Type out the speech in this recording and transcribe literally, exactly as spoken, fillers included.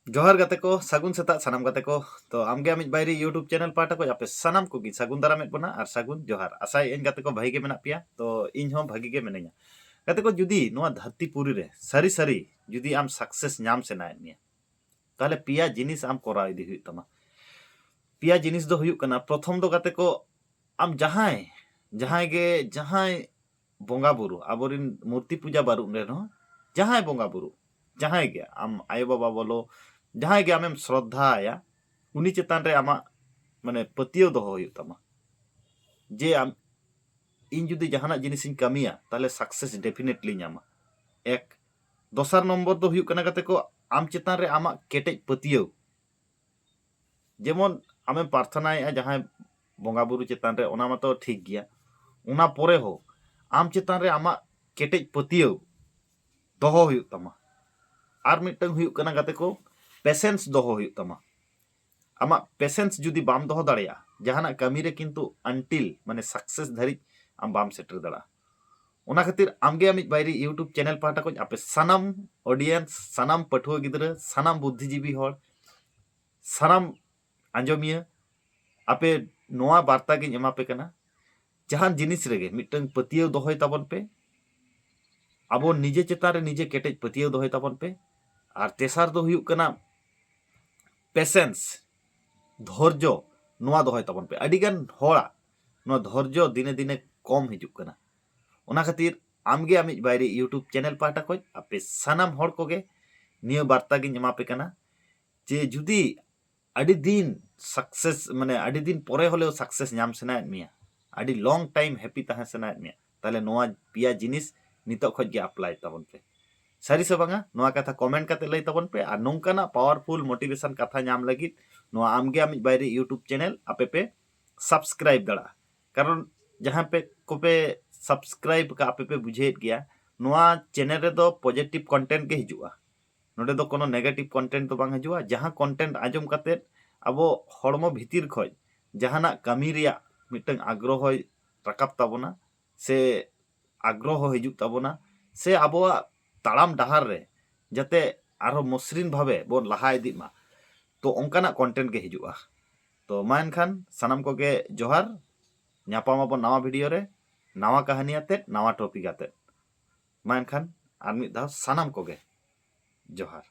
ᱡᱚᱦᱟᱨ ᱜᱟᱛᱮ ᱠᱚ, ᱥᱟᱹᱜᱩᱱ ᱥᱮᱛᱟᱜ ᱥᱟᱱᱟᱢ ᱜᱟᱛᱮ ᱠᱚ᱾ ᱛᱚ ᱟᱢᱜᱮ ᱟᱢᱤᱡ ᱵᱟᱭᱨᱤ YouTube ᱪᱮᱱᱮᱞ ᱯᱟᱦᱴᱟ ᱠᱷᱚᱱ ᱟᱯᱮ ᱥᱟᱱᱟᱢ ᱠᱚᱜᱮ ᱥᱟᱹᱜᱩᱱ ᱫᱟᱨᱟᱢᱮᱫ ᱵᱚᱱᱟ ᱟᱨ ᱥᱟᱹᱜᱩᱱ ᱡᱚᱦᱟᱨ᱾ ᱟᱥᱟᱭᱮᱫ ᱟᱹᱧ ᱜᱟᱛᱮ ᱠᱚ ᱵᱷᱟᱹᱜᱤ ᱜᱮ ᱢᱮᱱᱟᱜ ᱯᱮᱭᱟ, ᱛᱚ ᱤᱧ ᱦᱚᱸ ᱵᱷᱟᱹᱜᱤ ᱜᱮ ᱢᱤᱱᱟᱹᱧᱟ᱾ ᱜᱟᱛᱮ ᱠᱚ, ᱡᱩᱫᱤ ᱱᱚᱣᱟ ᱫᱷᱟᱹᱨᱛᱤ ᱯᱩᱨᱤ ᱨᱮ ᱥᱟᱹᱨᱤ ᱥᱟᱹᱨᱤ ᱡᱩᱫᱤ ᱟᱢ ᱥᱟᱠᱥᱮᱥ ᱧᱟᱢ ᱥᱟᱱᱟᱭᱮᱫ ᱢᱮᱭᱟ, ᱛᱟᱦᱚᱞᱮ ᱯᱮᱭᱟ ᱡᱤᱱᱤᱥ ᱟᱢ ᱠᱚᱨᱟᱣ ᱤᱫᱤ ᱦᱩᱭᱩᱜ ᱛᱟᱢᱟ᱾ ᱯᱮᱭᱟ ᱡᱤᱱᱤᱥ ᱫᱚ ᱦᱩᱭᱩᱜ ᱠᱟᱱᱟ, ᱯᱨᱚᱛᱷᱚᱢ ᱫᱚ ᱜᱟᱛᱮ ᱠᱚ, ᱟᱢ ᱡᱟᱦᱟᱸᱭ ᱡᱟᱦᱟᱸᱭ ᱜᱮ ᱡᱟᱦᱟᱸᱭ ᱵᱚᱸᱜᱟ ᱵᱩᱨᱩ, ᱟᱵᱚᱨᱮᱱ ᱢᱩᱨᱛᱤ ᱯᱩᱡᱟ ᱵᱟᱹᱱᱩᱜ ᱨᱮᱦᱚᱸ, ᱡᱟᱦᱟᱸᱭ ᱵᱚᱸᱜᱟ ᱵᱩᱨᱩ, ᱡᱟᱦᱟᱸᱭ ᱜᱮ, ᱟᱢ ᱟᱭᱳ ᱵᱟᱵᱟ ᱵᱚᱞᱚ, ᱡᱟᱦᱟᱸᱭ ᱜᱮ ᱟᱢᱮᱢ ᱥᱨᱚᱫᱷᱟ ᱟᱭᱟ, ᱩᱱᱤ ᱪᱮᱛᱟᱱ ᱨᱮ ᱟᱢᱟᱜ ᱢᱟᱱᱮ ᱯᱟᱹᱛᱭᱟᱹᱣ ᱫᱚᱦᱚ ᱦᱩᱭᱩᱜ ᱛᱟᱢᱟ ᱡᱮ ᱟᱢ, ᱤᱧ ᱡᱩᱫᱤ ᱡᱟᱦᱟᱱᱟᱜ ᱡᱤᱱᱤᱥᱤᱧ ᱠᱟᱹᱢᱤᱭᱟ, ᱛᱟᱦᱚᱞᱮ ᱥᱟᱠᱥᱮᱥ ᱰᱮᱯᱷᱤᱱᱮᱴᱞᱤ ᱧᱟᱢᱟ᱾ ᱮᱠ᱾ ᱫᱚᱥᱟᱨ ᱱᱚᱢᱵᱚᱨ ᱫᱚ ᱦᱩᱭᱩᱜ ᱠᱟᱱᱟ ᱜᱟᱛᱮ ᱠᱚ, ᱟᱢ ᱪᱮᱛᱟᱱ ᱨᱮ ᱟᱢᱟᱜ ᱠᱮᱴᱮᱡ ᱯᱟᱹᱛᱭᱟᱹᱣ᱾ ᱡᱮᱢᱚᱱ ᱟᱢᱮᱢ ᱯᱨᱟᱨᱛᱷᱚᱱᱟᱭᱮᱫᱼᱟ ᱡᱟᱦᱟᱸᱭ ᱵᱚᱸᱜᱟ ᱵᱩᱨᱩ ᱪᱮᱛᱟᱱ ᱨᱮ, ᱚᱱᱟ ᱢᱟᱛᱚ ᱴᱷᱤᱠ ᱜᱮᱭᱟ, ᱚᱱᱟ ᱯᱚᱨᱮ ᱦᱚᱸ ᱟᱢ ᱪᱮᱛᱟᱱ ᱨᱮ ᱟᱢᱟᱜ ᱠᱮᱴᱮᱡ ᱯᱟᱹᱛᱭᱟᱹᱣ ᱫᱚᱦᱚ ᱦᱩᱭᱩᱜ ᱛᱟᱢᱟ᱾ ᱟᱨ ᱢᱤᱫᱴᱟᱝ ᱦᱩᱭᱩᱜ ᱠᱟᱱᱟ ᱜᱟᱛᱮ ᱠᱚ, ᱯᱮᱥᱮᱱᱥ ᱫᱚᱦᱚ ᱦᱩᱭᱩᱜ ᱛᱟᱢᱟ᱾ ᱟᱢᱟᱜ ᱯᱮᱥᱮᱱᱥ ᱡᱩᱫᱤ ᱵᱟᱢ ᱫᱚᱦᱚ ᱫᱟᱲᱮᱭᱟᱜᱼᱟ, ᱡᱟᱦᱟᱱᱟᱜ ᱠᱟᱹᱢᱤ ᱨᱮ ᱠᱤᱱᱛᱩ ᱟᱱᱴᱤᱞ ᱢᱟᱱᱮ ᱥᱟᱠᱥᱮᱥ ᱫᱷᱟᱹᱨᱤᱡ ᱟᱢ ᱵᱟᱢ ᱥᱮᱴᱮᱨ ᱫᱟᱲᱮᱭᱟᱜᱼᱟ᱾ ᱚᱱᱟ ᱠᱷᱟᱹᱛᱤᱨ ᱟᱢᱜᱮ ᱟᱢᱤᱡ ᱵᱟᱭᱨᱤ YouTube ᱪᱮᱱᱮᱞ ᱯᱟᱦᱴᱟ ᱠᱷᱚᱱ ᱟᱯᱮ ᱥᱟᱱᱟᱢ ᱚᱰᱤᱭᱮᱱᱥ, ᱥᱟᱱᱟᱢ ᱯᱟᱹᱴᱷᱩᱣᱟᱹ ᱜᱤᱫᱽᱨᱟᱹ, ᱥᱟᱱᱟᱢ ᱵᱩᱫᱽᱫᱷᱤᱡᱤᱵᱤ ᱦᱚᱲ, ᱥᱟᱱᱟᱢ ᱟᱸᱡᱚᱢᱤᱭᱟᱹ, ᱟᱯᱮ ᱱᱚᱣᱟ ᱵᱟᱨᱛᱟ ᱜᱤᱧ ᱮᱢᱟ ᱯᱮ ᱠᱟᱱᱟ, ᱡᱟᱦᱟᱱ ᱡᱤᱱᱤᱥ ᱨᱮᱜᱮ ᱢᱤᱫᱴᱟᱝ ᱯᱟᱹᱛᱭᱟᱹᱣ ᱫᱚᱦᱚᱭ ᱛᱟᱵᱚᱱ ᱯᱮ᱾ ᱟᱵᱚ ᱱᱤᱡᱮ ᱪᱮᱛᱟᱱ ᱨᱮ ᱱᱤᱡᱮ ᱠᱮᱴᱮᱡ ᱯᱟᱹᱛᱭᱟᱹᱣ ᱫᱚᱦᱚᱭ ᱛᱟᱵᱚᱱ ᱯᱮ᱾ ᱟᱨ ᱛᱮᱥᱟᱨ ᱫᱚ ᱦᱩᱭᱩᱜ ᱠᱟᱱᱟ ᱯᱮᱥᱮᱱᱥ, ᱫᱷᱳᱨᱡᱚ, ᱱᱚᱣᱟ ᱫᱚᱦᱚᱭ ᱛᱟᱵᱚᱱ ᱯᱮ᱾ ᱟᱹᱰᱤᱜᱟᱱ ᱦᱚᱲᱟᱜ ᱱᱚᱣᱟ ᱫᱷᱳᱨᱡᱚ ᱫᱤᱱᱮ ᱫᱤᱱᱮ ᱠᱚᱢ ᱦᱤᱡᱩᱜ ᱠᱟᱱᱟ᱾ ᱚᱱᱟ ᱠᱷᱟᱹᱛᱤᱨ ᱟᱢᱜᱮ ᱟᱢᱤᱡ ᱵᱟᱭᱨᱤ YouTube ᱪᱮᱱᱮᱞ ᱯᱟᱦᱴᱟ ᱠᱷᱚᱱ ᱟᱯᱮ ᱥᱟᱱᱟᱢ ᱦᱚᱲ ᱠᱚᱜᱮ ᱱᱤᱭᱟᱹ ᱵᱟᱨᱛᱟ ᱜᱤᱧ ᱮᱢᱟ ᱯᱮ ᱠᱟᱱᱟ ᱡᱮ ᱡᱩᱫᱤ ᱟᱹᱰᱤ ᱫᱤᱱ ᱥᱟᱠᱥᱮᱥ, ᱢᱟᱱᱮ ᱟᱹᱰᱤ ᱫᱤᱱ ᱯᱚᱨᱮ ᱦᱚᱞᱮᱣ ᱥᱟᱠᱥᱮᱥ ᱧᱟᱢ ᱥᱟᱱᱟᱭᱮᱫ ᱢᱮᱭᱟ, ᱟᱹᱰᱤ ᱞᱚᱝ ᱴᱟᱭᱤᱢ ᱦᱮᱯᱤ ᱛᱟᱦᱮᱸ ᱥᱟᱱᱟᱭᱮᱫ ᱢᱮᱭᱟ, ᱛᱟᱦᱚᱞᱮ ᱱᱚᱣᱟ ᱯᱮᱭᱟ ᱡᱤᱱᱤᱥ ᱱᱤᱛᱚᱜ ᱠᱷᱚᱱ ᱜᱮ ᱟᱯᱞᱟᱭ ᱛᱟᱵᱚᱱ ᱯᱮ᱾ ᱥᱟᱹᱨᱤ ᱥᱮ ᱵᱟᱝᱟ, ᱱᱚᱣᱟ ᱠᱟᱛᱷᱟ ᱠᱚᱢᱮᱱᱴ ᱠᱟᱛᱮ ᱞᱟᱹᱭ ᱛᱟᱵᱚᱱ ᱯᱮ᱾ ᱟᱨ ᱱᱚᱝᱠᱟᱱᱟᱜ ᱯᱟᱣᱟᱨᱯᱷᱩᱞ ᱢᱳᱴᱤᱵᱷᱮᱥᱚᱱ ᱠᱟᱛᱷᱟ ᱧᱟᱢ ᱞᱟᱹᱜᱤᱫ ᱱᱚᱣᱟ ᱟᱢᱜᱮ ᱟᱢᱤᱡ ᱵᱟᱭᱨᱤ YouTube ᱪᱮᱱᱮᱞ ᱟᱯᱮ ᱯᱮ ᱥᱟᱵᱥᱠᱨᱟᱭᱤᱵ ᱫᱟᱲᱮᱭᱟᱜᱼᱟ᱾ ᱠᱟᱨᱚᱱ ᱡᱟᱦᱟᱸ ᱯᱮ ᱠᱚᱯᱮ ᱥᱟᱵᱥᱠᱨᱟᱭᱤᱵ ᱠᱟᱜᱼᱟ, ᱟᱯᱮ ᱯᱮ ᱵᱩᱡᱷᱟᱹᱣᱮᱫ ᱜᱮᱭᱟ, ᱱᱚᱣᱟ ᱪᱮᱱᱮᱞ ᱨᱮᱫᱚ ᱯᱚᱡᱮᱴᱤᱵᱷ ᱠᱚᱱᱴᱮᱱᱴ ᱜᱮ ᱦᱤᱡᱩᱜᱼᱟ᱾ ᱱᱚᱰᱮ ᱫᱚ ᱠᱳᱱᱳ ᱱᱮᱜᱮᱴᱤᱵᱷ ᱠᱚᱱᱴᱮᱱᱴ ᱫᱚ ᱵᱟᱝ ᱦᱤᱡᱩᱜᱼᱟ᱾ ᱡᱟᱦᱟᱸ ᱠᱚᱱᱴᱮᱱᱴ ᱟᱸᱡᱚᱢ ᱠᱟᱛᱮᱫ ᱟᱵᱚ ᱦᱚᱲᱢᱚ ᱵᱷᱤᱛᱤᱨ ᱠᱷᱚᱱ ᱡᱟᱦᱟᱱᱟᱜ ᱠᱟᱹᱢᱤ ᱨᱮᱭᱟᱜ ᱢᱤᱫᱴᱟᱝ ᱟᱜᱽᱨᱚᱦᱚᱭ ᱨᱟᱠᱟᱵ ᱛᱟᱵᱚᱱᱟ, ᱥᱮ ᱟᱜᱽᱨᱚᱦᱚ ᱦᱤᱡᱩᱜ ᱛᱟᱵᱚᱱᱟ, ᱥᱮ ᱟᱵᱚᱣᱟᱜ ᱛᱟᱲᱟᱢ ᱰᱟᱦᱟᱨ ᱨᱮ ᱡᱟᱛᱮ ᱟᱨᱦᱚᱸ ᱢᱚᱥᱨᱤᱱ ᱵᱷᱟᱵᱮ ᱵᱚᱱ ᱞᱟᱦᱟ ᱤᱫᱤᱜ ᱢᱟ, ᱛᱚ ᱚᱱᱠᱟᱱᱟᱜ ᱠᱚᱱᱴᱮᱱᱴ ᱜᱮ ᱦᱤᱡᱩᱜᱼᱟ᱾ ᱛᱚ ᱢᱟ ᱮᱱᱠᱷᱟᱱ ᱥᱟᱱᱟᱢ ᱠᱚᱜᱮ ᱡᱚᱦᱟᱨ, ᱧᱟᱯᱟᱢ ᱟᱵᱚᱱ ᱱᱟᱣᱟ ᱵᱷᱤᱰᱤᱭᱳ ᱨᱮ, ᱱᱟᱣᱟ ᱠᱟᱹᱦᱱᱤ ᱟᱛᱮᱫ, ᱱᱟᱣᱟ ᱴᱚᱯᱤᱠ ᱟᱛᱮᱫ᱾ ᱢᱟ ᱮᱱᱠᱷᱟᱱ ᱟᱨ ᱢᱤᱫ ᱫᱷᱟᱣ ᱥᱟᱱᱟᱢ ᱠᱚᱜᱮ ᱡᱚᱦᱟᱨ᱾